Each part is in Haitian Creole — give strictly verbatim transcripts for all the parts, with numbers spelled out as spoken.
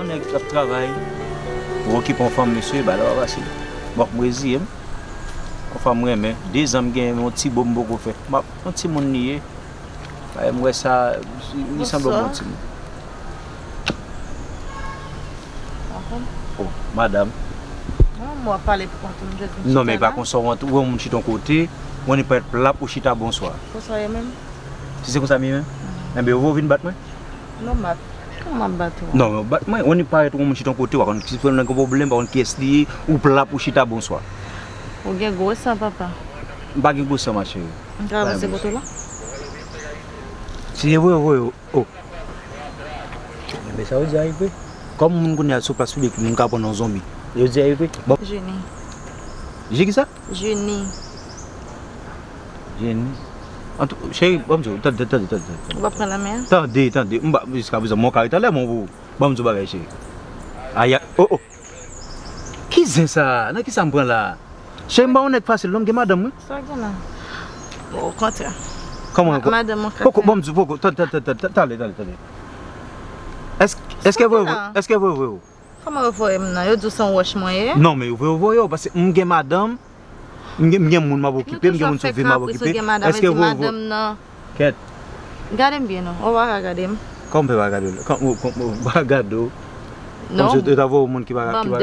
Nèg k ap travay pou okipe yon fanm, mesye, bagay la pa fasil. Bon, m reziye m. Yon fanm m renmen, dezan m genyen, yon ti bo m poko fè. M ap, yon timoun li ye. Bagay m wè sa, li sanble yon bon timoun. Oh, madanm. Non, m w ap pale pou kont ou, m jis vin chita la. Non, men e pa konsa w ant, ou wè yon moun chita yon kote, ou annik parèt plap, ou chita bonswa. Konsa ye menm? Si se konsa m ye menm? Enben, ou vle w vin bat mwen? Non, bat. Kòman m ap bat ou? Non, bat mwen, ou annik parèt, ou wè yon moun chita yon kote, ou pa konn si se yon nèg gen pwoblèm, pa konn kiyès li ye, ou plap, ou chita bonswa. Ou gen gwo san, papa. M pa gen gwo san, ma chérie. M ka avanse kote w la? Si se vre, vre, oh. Men sa yo di a vre. Kòm moun kounye a sou plas piblik, moun ka pran yon zonbi. Yo di a vre. Bon. Jeni. Je kisa? Jeni. Jeni. Antou, cheri, ban m di w, tande, tande, tande, tande. Ou pa pran lanmè a? Tande, tande. M pa, jiska prezan, mwen ka ret anlè mwen pou, ban m di w bagay, cheri. Aya, oh, oh. Ki zen sa? Nan kisa m pran la? Cheri, m pa yon nèg fasil, non, m gen madanm, wi. Sa gen la? Bon, okontrè. Kòman? Ma-, madanm ou ka fè. Poko, ban m di w, poko, tande, tande, tande, tande, tande, tande. Èske, èske vre, vre, èske vre, vre, vre? Kòman yo voye m nan? Yo di w se yon wòch mwen ye? Non, men yo voye, yo voye w, paske m gen madanm, m gen, m gen moun m ap okipe, m gen moun sou vi m ap okipe. Èske vre, vre? Madanm nan. Kèt. Gade m byen non, ou pa ka gade m. Kòman m fè pa gade w? Kòm, ou, kòm, ou pa gade w? Non. Kòmsi yo ta voye w moun ki pa, ki pa,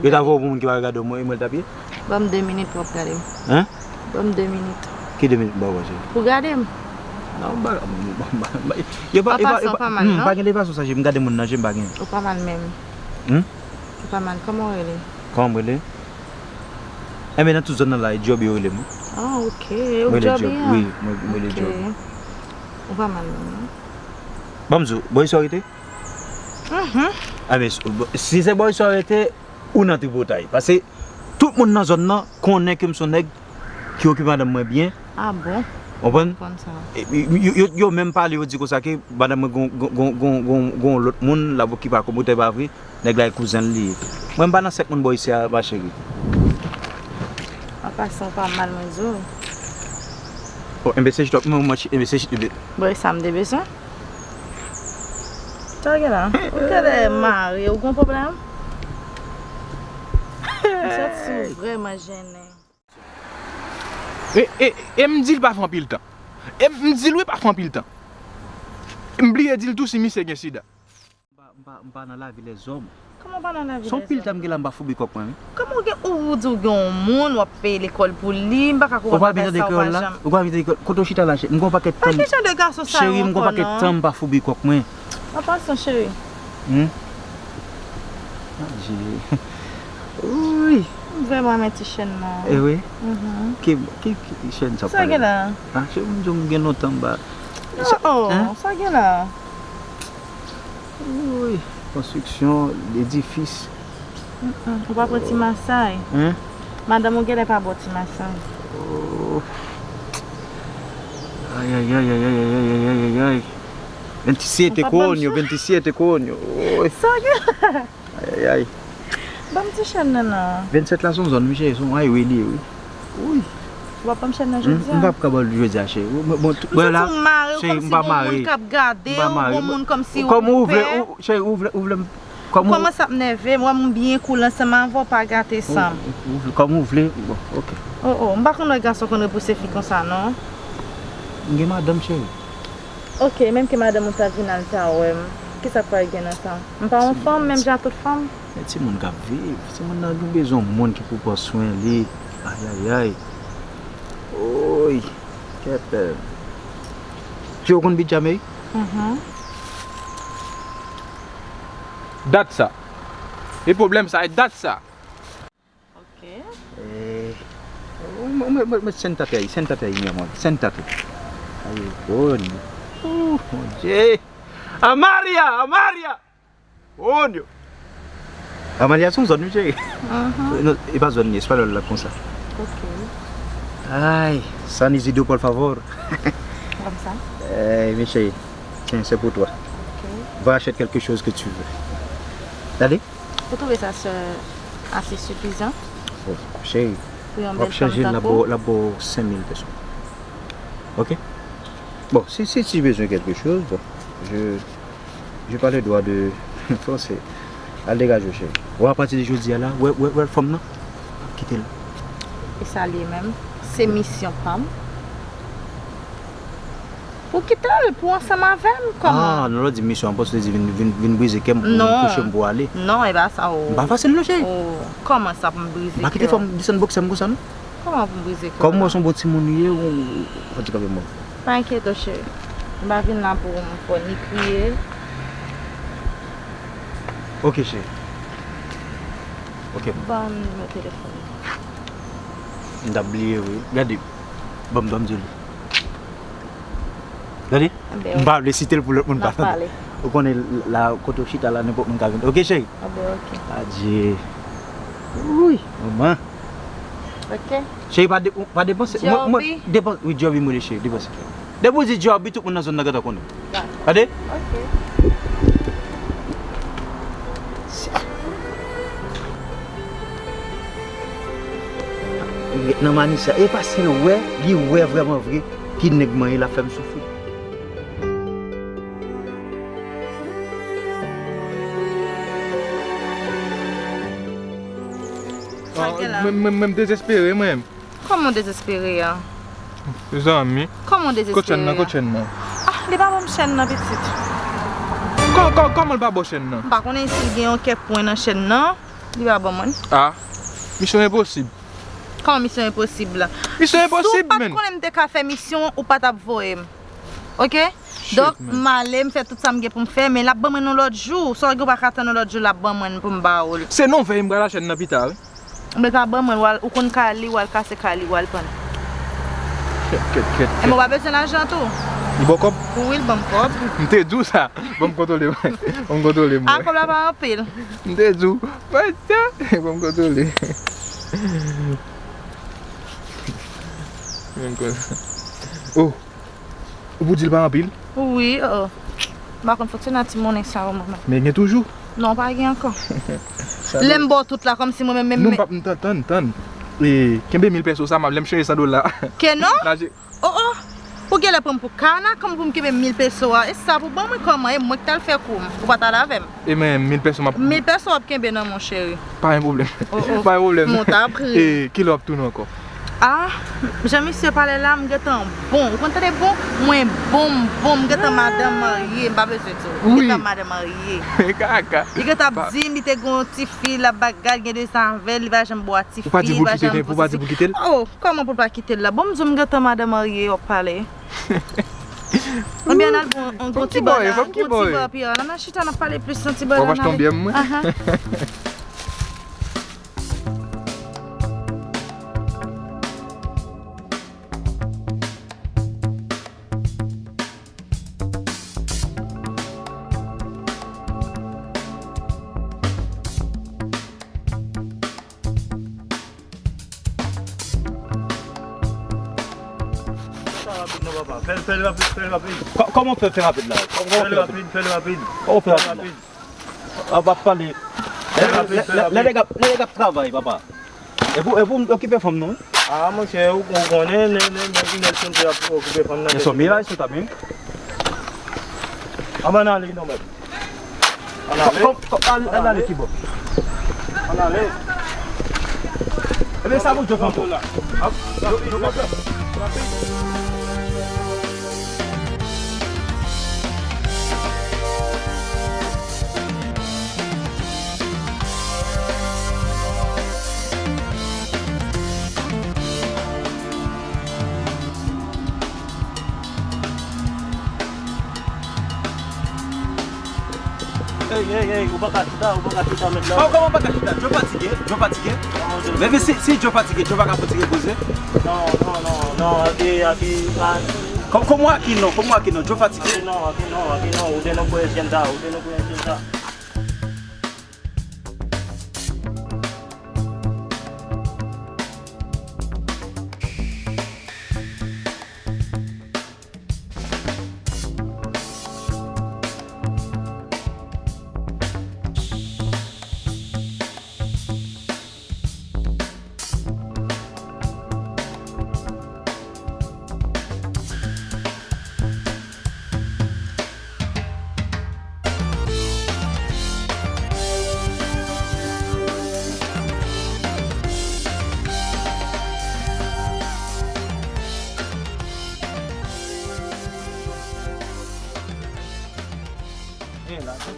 yo ta voye w pou moun ki pa ka gade w, mwen, mwen l t ap ye? Ban m de minit pou w ap gade m. Hein? Ban m de minit. Ki de minit m ba w, cheri? Pou gade m. Non, m pa, m, m, m, m, yo pa, yo pa, yo pa, m pa gen levasyon sa, cheri, m gade moun nan je, m pa gen. Ou pa mal menm. Hmm? Ou pa mal, kòman w rele? Kòman m rele? Enben, nan tout zòn nan la, e Djòb yo rele m, wi. Ah, ok. Ou Djòb, wi, mwen, mwen rele Djòb. Ou pa mal menm, non? Ban m di w, bò isi w rete? Mhm. Enben, si se bò isi w rete, ou nan tripotay. Paske tout moun nan zòn nan konnen ke m se yon nèg ki okipe madanm mwen byen. Ah bon? Konprann? Konn sa. E, yo, yo, yo menm pale, yo di konsa ke madanm mwen gon, gon, gon lòt moun, l ap okipe ak yon bòtèy, pa vre? Nèg la e kouzen l li ye. Mwen m pa nan sèk moun bò isi a, ma chérie. An pasan, ou pa mal, mwen di w. Bon, enben se jitòp, mwen, mwen, enben se jitòp. Bon, e sa m te bezwen. Sa gen la? Ou genlè mare, ou gon pwoblèm? M santi w vrèman jennen. E, e, e m di l pa fè anpil tan. E m di l wi pa fè anpil tan. M bliye di l tou si misye gen sida. M pa, m pa, m pa nan lavi lèzòm. Kòman w pa nan lavi lèzòm? Se yon pil tan m gen la, m pa foubi kòk mwen, wi. Kòman w gen, ou, ou di w gen yon moun, w ap peye lekòl pou li, m pa ka kwè w ap fè sa, ou pa janm. Ou pa vin tande kreyòl la? Ou pa vin tande kreyòl? Kote w chita la, cheri? M gon pakèt tan. Pa ki jan de gason sa yo ankò non? Cheri, m gon pakèt tan, m pa foubi kòk mwen. An pasan, cheri. Hmm? Ah, je... Wi. M vrèman renmen ti chèn nan. E wi? Mhm. Ki, ki, ki chèn sa pale? Sa gen la? Ah, cheri, m di w m gen lontan m pa. Oh, oh, sa gen la? Wi, konstriksyon, ledifis. Mm, mm, ou pa pran ti masay? Hein? Madanm ou genlè pa ba w ti masay. Oh. Ay, ay, ay. Veintisiete coño, veintisiete coño. Oy. Sa gen? Ay, ay, ay. Ban m ti chèn nan non. Vennsèt la se yon zòn, wi, cheri, se yon highway li ye, wi. Wi. Ou pa ban m chèn nan jodi a? M p ap ka ba w l jodi a, cheri. Bon, bon, bon, la, cheri, m pa mare. M santi w gon moun k ap gade w, gon moun kòmsi ou pè. Kòm ou vle, ou, cheri, ou vle, ou vle m, kòm ou kòmanse ap nève m, wè m byen cool ansanm avè w, pa gate san m. Ou, ou, ou vle, kòm ou vle, bon, ok. Oh, oh, m pa konn wè gason konn repouse fi konsa, non. M gen madanm, cheri. Ok, menm ke madanm ou ta vin al ta wè m, kisa k pral gen nan sa? M pa yon fanm, menm jan ak tout fanm? Men timoun k ap viv, timoun nan gen bezwen yon moun ki pou pran swen li. Ayayay. Oy, kèt. Che, ou konn Bidjamey? Mhm. Dat sa. E pwoblèm sa, e dat sa. Ok. Eh, mwen, mwen, mwen, mwen, sentate ahí, sentate ahí, mi amor, sentate. Ay, coño. Uh, mon Dieu. Amalia, Amalia. Coño. Amalia se yon zòn, wi, cheri. Mhm. Non, e pa zòn li, espanyòl la konsa. Ok. Ay, San Isidro, por favor. Kòmsa? Eh, mi chérie, tiens, c'est pour toi. Ok. Va acheter quelque chose que tu veux. Allez. Ou twouve sa se ase sifizan? Bon, cheri, w ap chanje l, l ap ba w, l ap ba w senk mil peso. Ok? Bon, si, si, si tu as besoin de quelque chose, bon, je, j'ai pas le droit de forcer. Al degaje w, cheri. Wè, apati de jodi a la, wè, wè, wè fanm nan, kite l. E sa l ye menm? Se misyon pa m. Pou kite l, pou ansanm avè m, kòman? Ah, non, lè w di misyon, m panse w te di vin, vin, vin brize kè m, pou m kouche m pou ale. Non, e pa sa, o. M pa fasil non, cheri. O, kòman sa pou m brize kè w? M pa kite fanm desann bòksè m konsa non. Kòman pou m brize kè w? Kòm m wè se yon bon timoun ou ye, ou, ou fè ti kanpe mwen. Pa enkyete w, cheri. M pa vin la pou m fè w ni kriye. Ok, cheri. Ok. Ban m nimewo telefòn ou. M t ap bliye, wi. Gade. Ban m, ban m di w li. Gade. Anben, m pa vle site l pou lòt moun pa tande. Ou konnen la, kote w chita la, nenpòt moun ka vin. Ok, cheri? Anben, ok. Adye. Wouy, manman. Ok. Cheri, pa de-, pa depanse. Mwen, mwen, Djòbi. Depanse, wi, Djòbi, mwen, cheri, depanse. Depi w di Djòbi, tout moun nan zòn nan gentan konnen. Gade. Ok. Li ret nan mani sa. E pa si l wè, li wè vrèman vre ki nèg mwen ye, l ap fè m soufri. Sa l gen la? Mwen, mwen, mwen, m dezespere, mwen. Kòman w dezespere a? Mezanmi. Kòman w dezespere a? Kot chèn nan, kot chèn nan? Ah, li pa ban m chèn nan, pitit. Kò-, kò-, kòman l pa ba w chèn nan? M pa konnen si l gen yon kèk pwen nan chèn nan. Li pa ban mwen. Ah, misyon enposib. Kòman misyon enposib la? Misyon enposib, menn. Si w pa t konnen m te ka fè misyon, ou pa t ap voye m. Ok? Donk, m ale, m fè tout sa m gen pou m fè, men l ap ban mwen yon lòt jou. Sa w gen w pa ka tann yon lòt jou, l ap ban mwen pou m ba w l. Se non, veye m pral la chèn nan pita, wi. Men pa ban mwen l, w al, ou konn kay li, w al kase kay li, w al pran. Kèt, kèt, kèt, kèt. E mwen pa bezwen lajan tou. Li ba w kòb? Wi, l ban m kòb. M te di w sa. Ban m kontwole mwen. Ban m kontwole mwen. A, kòb la pa anpil. M te di w. Ban m kontwole. Ban m kontwole. Oh. Ou pou di l pa anpil? Wi, oh. M pa konn fonksyone ak ti monnen sa yo, manman. Men gen toujou? Non, pa gen ankò. Lè m ba w tout la, kòmsi mwen menm, menm. Non, m p ap, m tann, tann, tann. E, kenbe mil peso sa, m ap, lè m chanje san dola. Ke non? Oh, oh. Ou genlè pran m pou kana, kòman pou m kenbe mil peso a? E sa pou ban mwen kòman? E mwen ki t al fè kou m. Ou pa t al avè m. E men, mil peso m ap. Mil peso w ap kenbe nan men w, cheri. Pa gen pwoblèm. Oh, oh. Pa gen pwoblèm. Mwen ta pri. E kilè w ap tounen ankò? Ah, jan misye pale la, m gentan bon. Ou konn tande bon? Mwen bon, m bon, m gentan madanm marye, m pa bezwen di w. M gentan madanm marye. Kaka. Li gentan ap di m, li te gen yon tifi, l ap bagay, gen de sa avè l, li pa janm bwè tifi, li pa janm bwè tifi. Ou pa di pou kite l, pou pa di pou kite l? Oh, kòman pou l pa kite l la? Bon, m di w m gentan madanm marye, w ap pale. Ebyen, n al pran yon, yon ti bò la, yon ti bò, pi an, n al chita, n ap pale plis yon ti bò la, n ale. Ou ap achte yon byè pou mwen? Aha. Sa rapid non, papa. Fè l, fè l rapid, fè l rapid. Kò-, kòman fè, fè rapid la? Kòman fè rapid, fè l rapid. Kòman fè rapid la? Rapid. A, w ap pale. Fè l rapid, fè l rapid. Lè, lè, lè nèg ap, lè nèg ap travay, papa. E pou, e pou m okipe fanm nan, wi. A, monchè, ou, ou konnen, nèg, nèg, nèg, nèg, nèg, ap okipe fanm nan. Gen sòm, men la, sou tab, wi. Ann ale, non, mèt. Ann ale. Kòm, kòm, al, al ale kibò. Ann ale. Ebyen, sa pou Djòf ankò. Ap, yo, yo, yo. Ey, ey, ey, ou pa ka chita, ou pa ka chita, mèt la. Kò-, kòman ou pa ka chita? Djo fatige, Djo fatige. Men, men si, si Djo fatige, Djo pa ka fatige poze? Non, non, non, non, aki, aki, a. Kò-, kòman aki non, kòman aki non, Djo fatige. Aki non, aki non, aki non, ou te nan pwè jèn ta, ou te nan pwè jèn ta.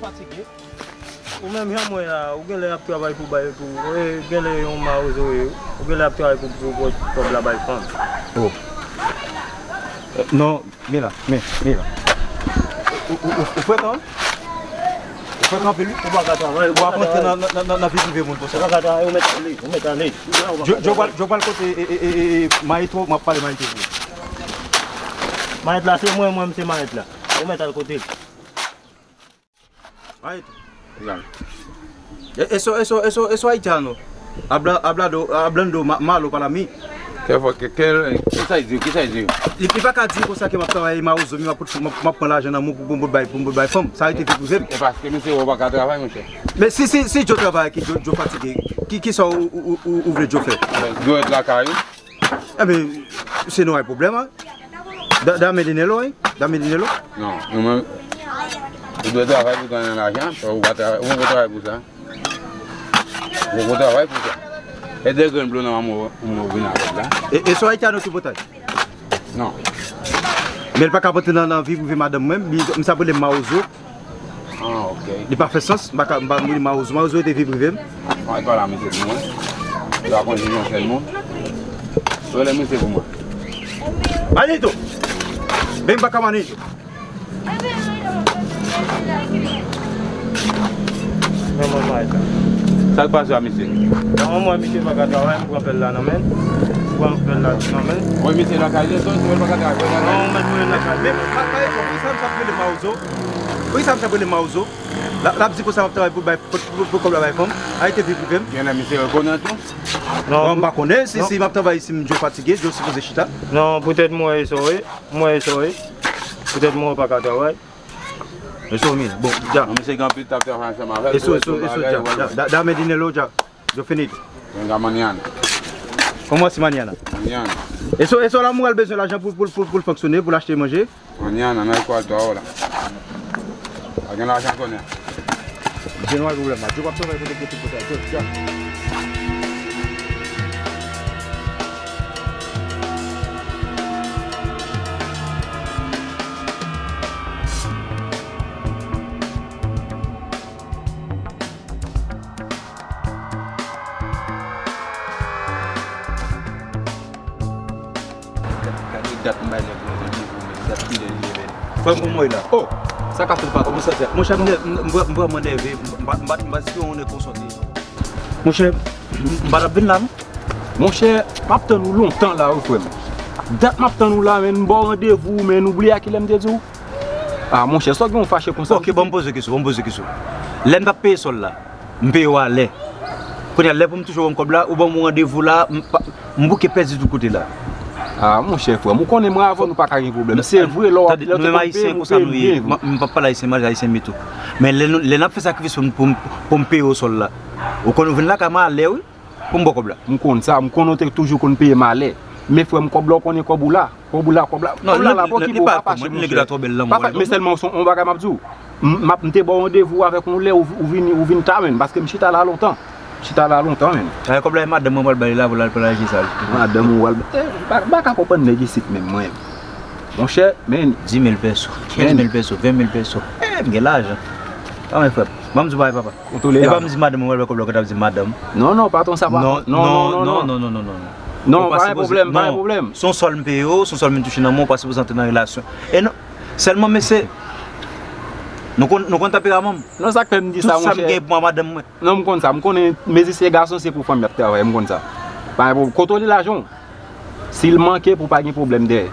Fatige. Ou menm jan mwen la, ou genlè ap travay pou bay pou, e, genlè yon mawozo ye, ou genlè ap travay pou, pou, pou kòb la bay fanm. Oh. Eh, non, men la, men, men la. Ou, ou, ou, ou frekan, wi. Ou frekan anpil, wi. Ou pa ka travay, ou pa ka travay. Ou ap rantre nan, nan, nan, nan vi prive moun konsa. Ou pa ka travay, ou mèt ale, ou mèt ale. Djo, Djo pral, Djo pral kote, e, e, e, e, e, Mayetwo, m ap pale Mayetwo pou ou. Mayèt la, se mwen, mwen, m se Mayèt la. Ou mèt al kote l. Ay tou. Egal. E, eso, eso, eso, eso haitiano. Habla, hablado, hablando ma-, malo para mí. Ke fo, ke, ke, kisa y di, kisa y di? Li, li pa ka di konsa ke m ap travay mawozo, m ap, m ap, m ap pran lajan nan men w pou, pou, pou bay, pou, pou bay fanm. Sa rete vi prive m. E paske misye wè w pa ka travay, monchè. Men si, si, si Djo travay, ki Djo, Djo fatige, ki, kisa ou, ou, ou, ou vle Djo fè? Djo ret lakay ou. Ebyen, se nou ay pwoblèm, an. Da-, dame dinero, wi. Dame dinero. Non, nou menm, ou dwe travay pou genyen lajan, ou pa travay, ou poko travay pou sa. Ou poko travay pou sa. E de grenn blo nan manman w, ou vin avèk la. E, e so ayityan nou sou potay? Non. Men l pa ka pote nan, nan vi prive madanm mwen, li, m sa rele mawozo. Ah, ok. Li pa fè sans, m pa ka, m pa mouri mawozo. Mawozo rete vi prive m. Mwen pa la misye pou mwen. Li pa konn jije yon sèl moun. Rele misye pou mwen. Manito! Ben pa ka Manito. Sa k pase a misye? Nan yon mwa misye pa ka travay, m pran pèl la nan men l. M pran pèl la nan men l. Wi, misye lakay li, misye pa ka travay. Non, mèt mwen lakay. Men pa, pa, poukisa m t ap rele mawozo? Poukisa m t ap rele mawozo? L ap, l ap di konsa m ap travay pou bay, pou, pou, pou kòb la bay fanm. Arete vi prive m. Genlè misye rekonèt ou? Non, m pa konnen si, si m ap travay, si m Djo fatige, Djo sipoze chita. Non, poutèt mwen e sa wi. Mwen e sa wi. Poutèt mwen pa ka travay. Eso, men, bon, dja. Misye gen anpil t ap travay ansanm avè l. Eso, eso, eso, dja, dja, dja, dame dinero, dja. Yo fini. Venga mañana. Kòman se mañana? Mañana. Eso, eso la mwen al bezwen lajan pou, pou, pou, pou l fonksyone, pou l achte manje. Mañana, no hay cuarto ahora. Pa gen lajan kounye a. Misye nou al pwoblèm la. Djo p ap travay pou te kite pou sa. Djo, dja. Gade dat m bay nèg mwen randevou, men dat kilè li ye, men. Frè m, kòman w ye la? Oh! Sa k ap fèt, patwon? Kòman sa fè? Monchè, m nè-, m, m vrè-, m vrèman nève. M pa, m pa, m pa espere w ne konsante. Monchè, m, m pa t ap vin la, non. Monchè, m ap tann ou lontan la, wi, frè m. Dat m ap tann ou la, men m ba w randevou, men ou bliye a kilè m te di w? Ah, monchè, sa w gen w fache konsa? Ok, ban m poze kesyon, ban m poze kesyon. Lè m t ap peye sòl la, m peye w alè. Kounye a, lè pou m touche w ban m kòb la, ou ban m randevou la, m pa, m bouke pèdi tout kote la. Ah, monchè, frè m, ou konnen mwen avè w, nou pa ka gen pwoblèm. Se vre, lè w ap, lè w te konn peye m, ou peye m byen vre. M p ap pale ayisyen mal, ayisyen met tou. Men lè nou, lè n ap fè sakrifis pou m, pou m, pou m peye w sòl la, ou konn ou vin lakay mwen alè, wi. Pou m ba w kòb la. M konn sa, m konnen w te toujou konn peye m alè. Men frè m, kòb la, w konnen kòb ou la. Kòb ou la, kòb la. Non, kòb la, la, pa okipe w, pa fache, monchè. Nèg la twò bèl nan mwen. Men sèlman, yon bagay m ap di w. M, m ap, m te ba w randevou avèk yon lè ou, ou vin, ou vin ta menm, paske m chita la lontan. M chita la lontan menm. Ay, kòb la, e madanm mwen pral ba li la, pou l al pran lajan sa. Madanm ou pral, eh, m pa, m pa ka konprann nèg isit menm, mwen. Monchè, men. Dis mil pèso, kenz mil pèso, ven mil pèso. Eh, m gen lajan. Anmwey, frè m. Ban m di w bagay, papa. Kontwole la. E pa m di madanm mwen, wè kòb la, w t ap di madanm. Non, non, patwon, sa pa. Non, non, non, non, non, non, non, non. Non, pa gen pwoblèm, pa gen pwoblèm. Se yon sòl m peye w, se yon sòl m vin touche nan men w, ou pa sipoze antre nan relasyon. E non, sèlman, mesye, nou konn, nou konn tanperaman m. Non, sa k fè m di sa, monchè. Tout sa m gen pou madanm mwen. Non, m konn sa, m konnen mezi se gason, se pou fanm y ap travay, m konn sa. Pa gen pwoblèm, kontwole lajan w. Si l manke pou pa gen pwoblèm dèyè.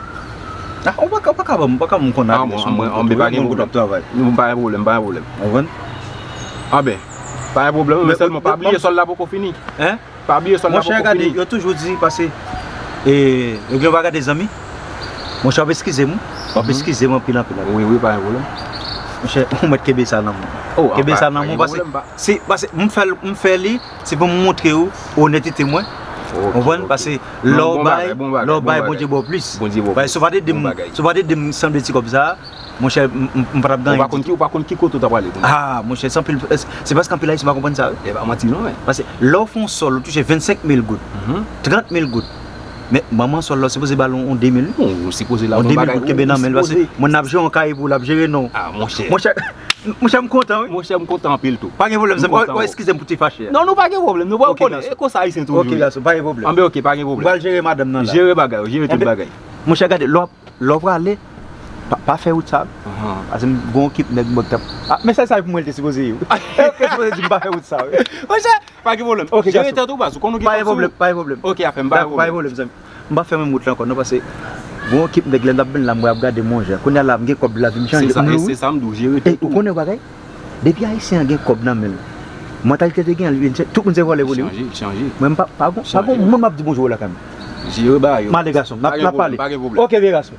Ah, ou pa ka, ou pa ka ban m, ou pa ka ban m konn avè sou moun kote w ye, moun kote w ap travay. Non, pa gen pwoblèm, pa gen pwoblèm. Ou konprann? Anben, pa gen pwoblèm, men sèlman pa bliye sòl la poko fini. Hein? Pa bliye sòl la poko fini. Monchè, gade, yo toujou di, pase, e, yo gen pa gade zanmi. Monchè, w ap eskize m, wi. W ap eskize m anpil, anpil, anpil. Wi, wi, pa gen pwoblèm. Monchè, ou mèt kenbe sa nan men w. Kenbe sa nan men w, pase, se, pase, m fè l, m fè li, se pou m montre w onètete mwen. Ou konprann? Pase lè w bay, lè w bay, Bondye ba w plis. Bondye ba w plis. Pase si w pa te di m, si w pa te di m sanble ti kòb sa a, monchè, m, m, m pa t ap gen anyen ditou. Ou pa konn ki, ou pa konn ki kote w ta prale kounye a. Ah, monchè, se anpil, se paske anpil ayisyen pa konprann sa, wi. E pa manti non, men. Pase lè w fè yon sòl, ou touche vennsenk mil goud, trant mil goud. Men manman sòl la, w sipoze ba l yon, yon de mil. Non, ou sipoze la yon bagay, ou kenbe nan men l, pase moun nan ap jere yon kay pou l, ap jere non. Ah, monchè. Monchè, Monchè, m kontan, wi. Monchè, m kontan anpil tou. Pa gen pwoblèm, zanmi. Ou eskize m pou ti fache a. Non, nou pa gen pwoblèm. Nou pa konnen. E konsa Ayisyen toujou ye. Anben, oke, pa gen pwoblèm. Anben, oke, pa gen pwoblèm. M pral jere madanm nan la. Jere bagay yo, jere tout bagay. Monchè, gade, lè w ap, lè w prale, pa, pa fè wout sa. Paske m gon ekip nèg mwen k t ap. Ah, mesaj sa pou mwen li te sipoze ye. Li te sipoze di m pa fè wout sa, wi. Monchè, pa gen pwoblèm. Oke, jere tèt ou baz, ou konn ou gen kòb sou ou. Pa gen pwoblèm, pa gen pwoblèm. Oke, afè m pa gen pwoblèm. Zanmi, m pa fè menm wout la ankò, non, paske gon ekip nèg lè n ap vin la, m wè ap gade m yon jan. Kounye a la, m gen kòb la, vi m chanje. Se sa, se sa m di w, jere tèt ou. Ou konnen yon bagay? Depi Ayisyen an gen kòb nan men l, mantalite te gen, li vin chanje, tout moun se vòlè pou li, wi. Chanje, chanje. Mwen, m pa, pa gon, pa gon moun m ap di bonjou lakay mwen. Jere bagay yo. M ale, gason, n ap, n ap pale. Pa gen pwoblèm, pa gen pwoblèm. Oke, vye gason.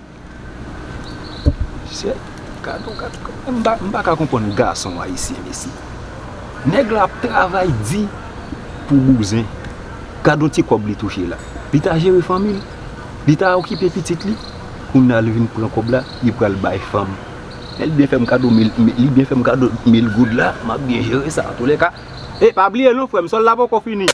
Shit, gade, gade, m pa, m pa ka konprann gason ayisyen, mesye. Nèg la ap travay di pou bouzen. Gade yon ti kòb li touche la. Li ta jere fanmi l. Li ta okipe pitit li. Kounye a li vin pran kòb la, li pral bay fanm. Lè li byen fè m kado mil, li byen fè m kado mil goud la, m ap byen jere sa. Antoulèka, e pa bliye non, frè m, sòl la poko fini.